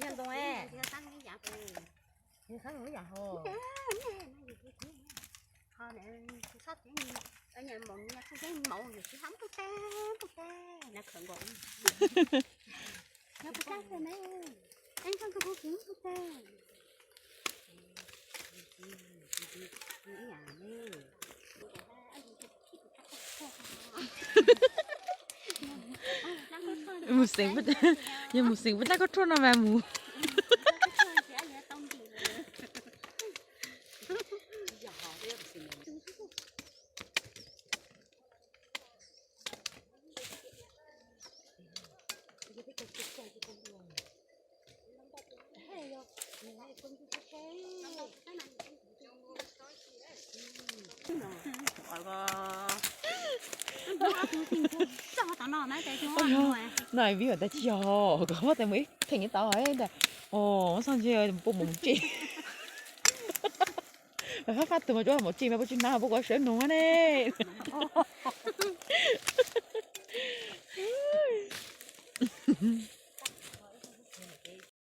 Yog ntoo es. Yog xab mus ib yam hos. Ho nws tsis txhob tsev, nyav txhob tsev maum yus tsis hab pug tag pug tag na khawm nkaus. Yog pug tag tag ne, es txhob txhob kuv kuv pug tag. Mus xeem, yog mus xeem pug dab koj ruaj no mas mus. No vib tas tsis yog, kom muab tes mus ib theem tau ntag. Os, txog ntshe puas mus tsis. Mas fab fab tus mas tsuas mus tsis mas puas tsis hnav puas kuv sawv nus ne.